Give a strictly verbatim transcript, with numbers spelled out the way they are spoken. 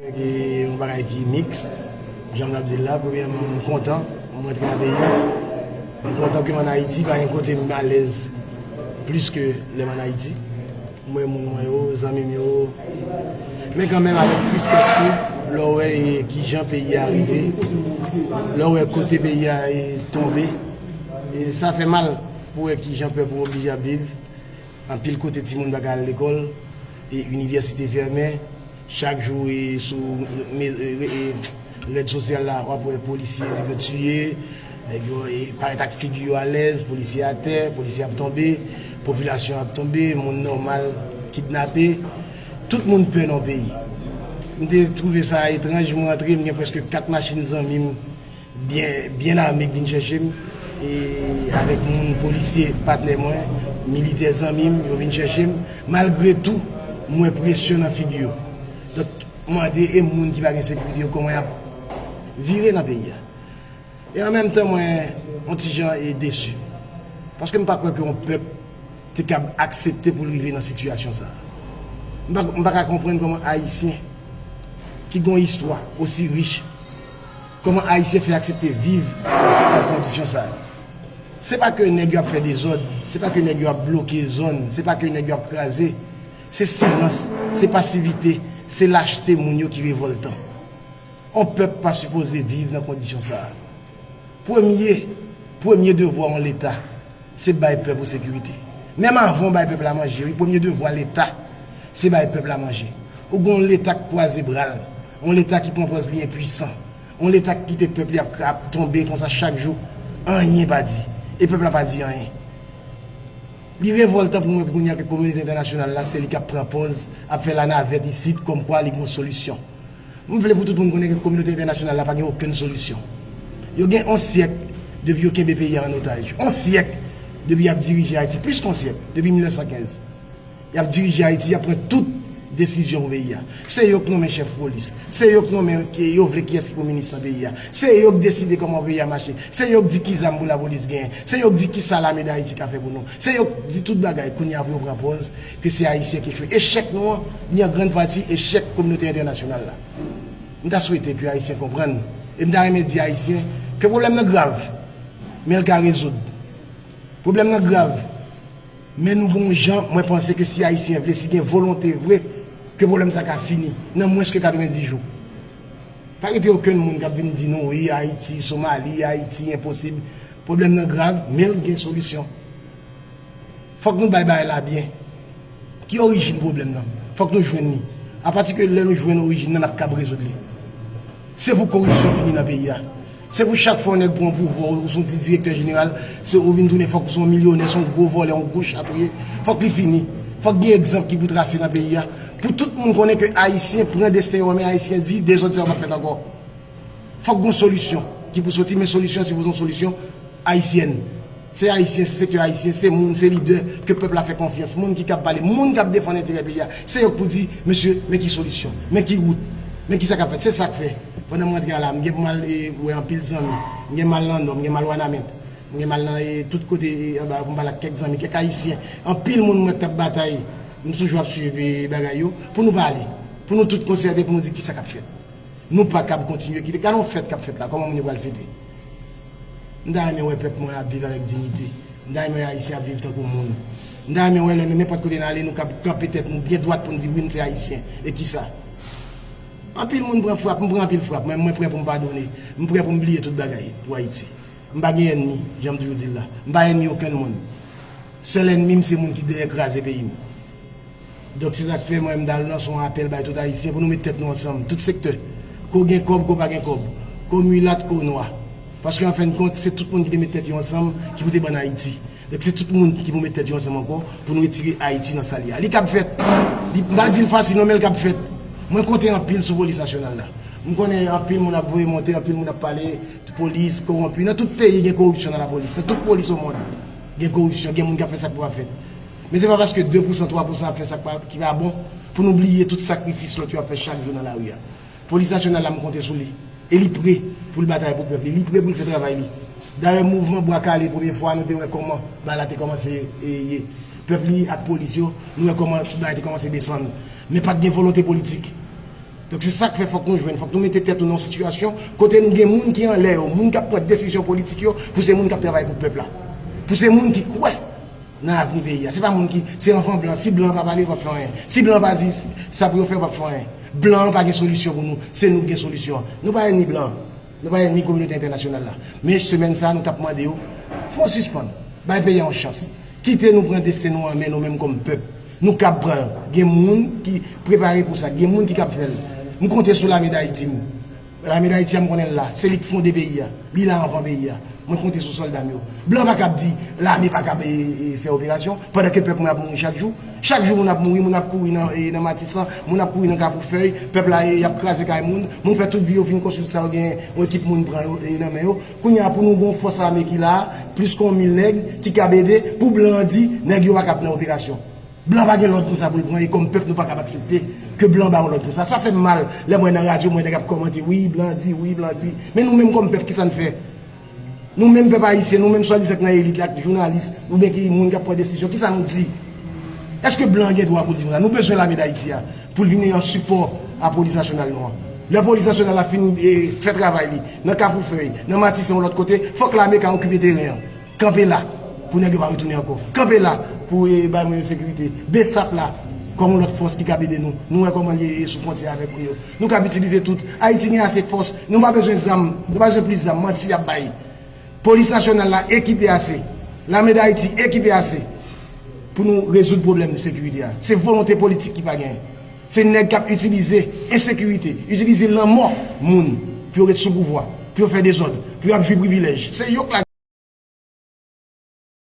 Gen yon bagay ki miks, jan m t ap di l la, premyèman, m kontan, m rantre nan peyi m. M kontan ke m ann Ayiti, pa gen kote m alèz plis ke lè m ann Ayiti. M wè moun mwen yo, zanmi m yo. Men kanmenm, avèk tristès tou, lè w wè e, kijan peyi a rive, lè w wè kote peyi a e, tonbe, e sa fè mal pou wè kijan pèp ou oblije ap viv. Anpil kote timoun pa ka al lekòl, e inivèsite fèmen. Chak jou e sou me- e- e- rèd sosyal la, w ap wè polisye, nèg yo tiye, nèg yo e parèt ak figi yo alèz, polisye atè, polisye ap tonbe, popilasyon ap tonbe, moun nòmal kidnape. Tout moun pè nan peyi. M te twouve sa etranj, m rantre, m gen prèske kat machin zanmi m byen, byen ame k vin chèche m, e avèk moun polisye patnè mwen, militè zanmi m, yo vin chèche m. Malgre tou, m wè presyon nan figi yo. Donk, m mande e moun ki pa gen sekirite yo, kòman y ap vire nan peyi a. E an menm tan, mwen, yon ti jan e desi. Paske m pa kwè ke yon pèp te kab aksepte pou l rive nan sitiyasyon sa a. M pa, m pa ka konprann kòman Ayisyen ki gen yon istwa osi rich, kòman Ayisyen fè aksepte viv nan kondisyon sa a. Se pa ke nèg yo ap fè dezòd, se pa ke nèg yo ap bloke zòn, se pa ke nèg yo ap kraze. Se silans, se pasivite, se lachte moun yo ki revòltan. On pèp pa sipoze viv nan kondisyon sa a. Premye, premye devwa yon leta, se bay pèp ou sekirite. Menm avan w bay pèp la manje, wi, premye devwa leta, se bay pèp la manje. Ou gen yon leta k kwaze bra l, yon leta ki pran pòz li enpwisan, yon leta k kite pèp li ap, ap tonbe konsa chak jou, anyen pa di. E pèp la pa di anyen. Li revòltan pou mwen kounye a ke kominote entènasyonal la, se li k ap pran pòz, ap fè lanavèt isit, kòmkwa li gen yon solisyon. M vle pou tout moun konnen ke kominote entènasyonal la pa gen okenn solisyon. Yo gen yon syèk depi yo kenbe peyi a an otaj. Yon syèk depi y ap dirije Ayiti. Plis ke yon syèk, depi mil nèf san kenz. Y ap dirije Ayiti, y ap pran tout desizyon pou peyi a. Se yo k nonmen chèf polis. Se yo k nonmen, ke yo vle kiyès ki pou minis nan peyi a. Se yo k deside kòman peyi a mache. Se yo k di ki zam pou lapolis genyen. Se yo k di ki sa Lame Dayiti ka fè pou nou. Se yo k di tout bagay. Kounye a pou yo pran pòz ke se Ayisyen ki echwe. Echèk nou an, li an grann pati echèk kominote entènasyonal la. M ta swete ke Ayisyen konprann. E m ta renmen di Ayisyen ke pwoblèm nan grav. Men l ka rezoud. Pwoblèm nan grav. Men nou gen yon jan, mwen panse ke si Ayisyen vle, si gen volonte vre, ke pwoblèm sa ka fini nan mwens ke katrevenndis jou. Pa kite okenn moun k ap vin di nou, wi, Ayiti, Somali, Ayiti, enposib. Pwoblèm nan grav, men l gen solisyon. Fòk nou bay bagay la byen. Ki orijin pwoblèm nan? Fòk nou jwenn li. Apati ke lè nou jwenn orijin nan, n ap kab rezoud li. Se pou koripsyon fini nan peyi a. Se pou chak fwa yon nèg pran pouvwa, ou se yon ti direktè jeneral, se ou vin tounen fòk ou se yon milyonè, se yon gwo vòlè, yon gwo chat ou ye. Fòk li fini. Fòk gen egzanp ki pou trase nan peyi a. Pou tout moun konnen ke Ayisyen pran desten yo an men, Ayisyen di, dezòd sa yo p ap fèt ankò. Fòk gen yon solisyon ki pou soti, men solisyon an sipoze yon solisyon ayisyèn. Se Ayisyen, se sektè ayisyen, se moun, se lidè ke pèp la fè konfyans, moun ki kab pale, moun k ap defann enterè peyi a. Se yo k pou di, mesye, men ki solisyon, men ki wout, men ki sa k ap fèt. Se sa k fè, pandan m rantre a la, m gen pou m al e, wè anpil zanmi. M gen m al nan Nò, m gen m al Wanament, m gen m al nan e, tout kote e, anba pou m pale ak kèk zanmi, kèk Ayisyen. Anpil moun m wè k t ap batay, m toujou ap swiv e, bagay yo, pou nou pale, pou nou tout konsède, pou nou di ki sa k ap fèt. Nou pa kab kontinye kite. Gade yon fèt k ap fèt la, kòman moun yo pral fete? M ta renmen wè pèp mwen ap viv avèk diyite. M ta renmen wè Ayisyen ap viv tankou moun. M ta renmen wè lè nou nenpòt kote n ale, nou kab kanpe tèt nou byen dwat pou n di wi, n se Ayisyen. E kisa? Anpil moun pran frap, m pran anpil frap. Mwen, mwen prè pou m padone. M prè pou m bliye tout bagay pou Ayiti. M pa gen ènmi, jan m toujou di l la. M pa ènmi okenn moun. Sèl ènmi m se moun ki dèyè kraze peyi m. Donk, se sa k fè mwen, m t al lanse yon apèl bay tout Ayisyen pou nou met tèt nou ansanm, tout sektè. Ke w gen kòb, ke w pa gen kòb. Ke w milat, ke w nwa. Paske, an fen de kont, se tout moun ki te met tèt yo ansanm ki pou te ban n Ayiti. Donk, se tout moun ki pou met tèt yo ansanm ankò pou nou retire Ayiti nan sa l ye a. Li kab fèt. Li, m pa di l fasil non, men l kab fèt. Mwen konte anpil sou polis nasyonal la. M konnen anpil moun ap voye monte, anpil moun ap pale, polis, kowonpi. Nan tout peyi, gen koripsyon nan lapolis. Nan tout polis o mond, gen koripsyon, gen moun k ap fè sa k pa fèt. Men se pa paske de pousan, twa pousan ap fè sa k pa, ki pa bon, pou nou bliye tout sakrifis lòt yo ap fè chak jou nan lari a. Polis nasyonal la, m konte sou li. E li pre pou l batay pou pèp li. Li pre pou l fè travay li. Dayè, mouvman Bwa Kale, premye fwa, nou te wè kòman bagay la te kòmanse e, ye. Pèp li ak polis yo, nou wè kòman tout bagay te kòmanse desann. Men pa t gen volonte politik. Donk se sa k fè fòk nou jwenn, fòk nou mete tèt nou nan yon sitiyasyon kote nou gen moun ki anlè yo, moun k ap pran desizyon politik yo, pou se moun k ap travay pou pèp la. Pou se moun ki kwè nan avni peyi a. Se pa moun ki, se anvan blan. Si blan pa pale, yo p ap fè anyen. Si blan pa di sa pou yo fè, yo p ap fè anyen. Blan an pa gen solisyon pou nou, se nou k gen solisyon an. Nou pa ènmi blan an. Nou pa ènmi kominote entènasyonal la. Men semèn sa a, nou t ap mande yo, fò sispann. Bay peyi a yon chans. Kite nou pran desten nou an men nou menm kòm pèp. Nou kab pran l. Gen moun ki prepare pou sa. Gen moun ki kab fè l. M konte sou Lame Dayiti m. Lame Dayiti a, m konnen l la. Se li k fonde peyi a. Li la anvan peyi a. Mwen konte sou sòlda m yo. Blan pa kab di lame pa kab e, e, fè operasyon pandan ke pèp mwen ap mouri chak jou. Chak jou moun ap mouri, moun ap kouri nan, e, nan Matisan, moun ap kouri nan Kafou Fèy, pèp la, e, y ap kraze kay moun. Moun fè tout vi yo fin konstwi tout sa yo genyen, yon ekip moun pran yo, e, nan men yo. Kounye a pou nou gen yon fòs lame ki la, plis ke yon mil nèg ki kab ede, pou blan an di nèg yo pa kab nan operasyon. Blan pa gen lòd konsa pou l pran, e kòm pèp nou pa kab aksepte ke blan ba yon lòd konsa. Sa fè m mal lè m wè nan radyo m wè nèg ap kòmante, wi, blan di, wi, blan di. Men nou menm kòm pèp, kisa n fè? Nou menm pèp ayisyen, nou menm swadizan k nan elit la, k jounalis, oubyen ki moun k ap pran desizyon, kisa nou di? Èske blan an gen dwa pou l di konsa? Nou bezwen lame Dayiti a pou l vin an sipò a polis nasyonal nou an. Lè polis nasyonal la fin, e, fè travay li nan Kafou Fèy, nan Matisan, yon lòt kote, fòk lame ka okipe teren an. Kanpe la pou nèg yo pa retounen ankò. Kanpe la pou, e, bay moun yo sekirite. Besap la kòm yon lòt fòs ki kab ede nou. Nou wè kòman li ye sou fwontyè avèk moun yo. Nou kab itilize tout. Ayiti gen ase fòs. Nou pa bezwen zam. Nou pa bezwen plis zam. Manti y ap bay. Polis nasyonal la ekipe ase. Lame Dayiti ekipe ase pou nou rezoud pwoblèm sekirite a. Se volonte politik ki pa genyen. Se nèg k ap itilize ensekirite, itilize lanmò moun pou yo ret sou pouvwa, pou yo fè dezòd, pou yo ap jwi privilèj. Se yo k la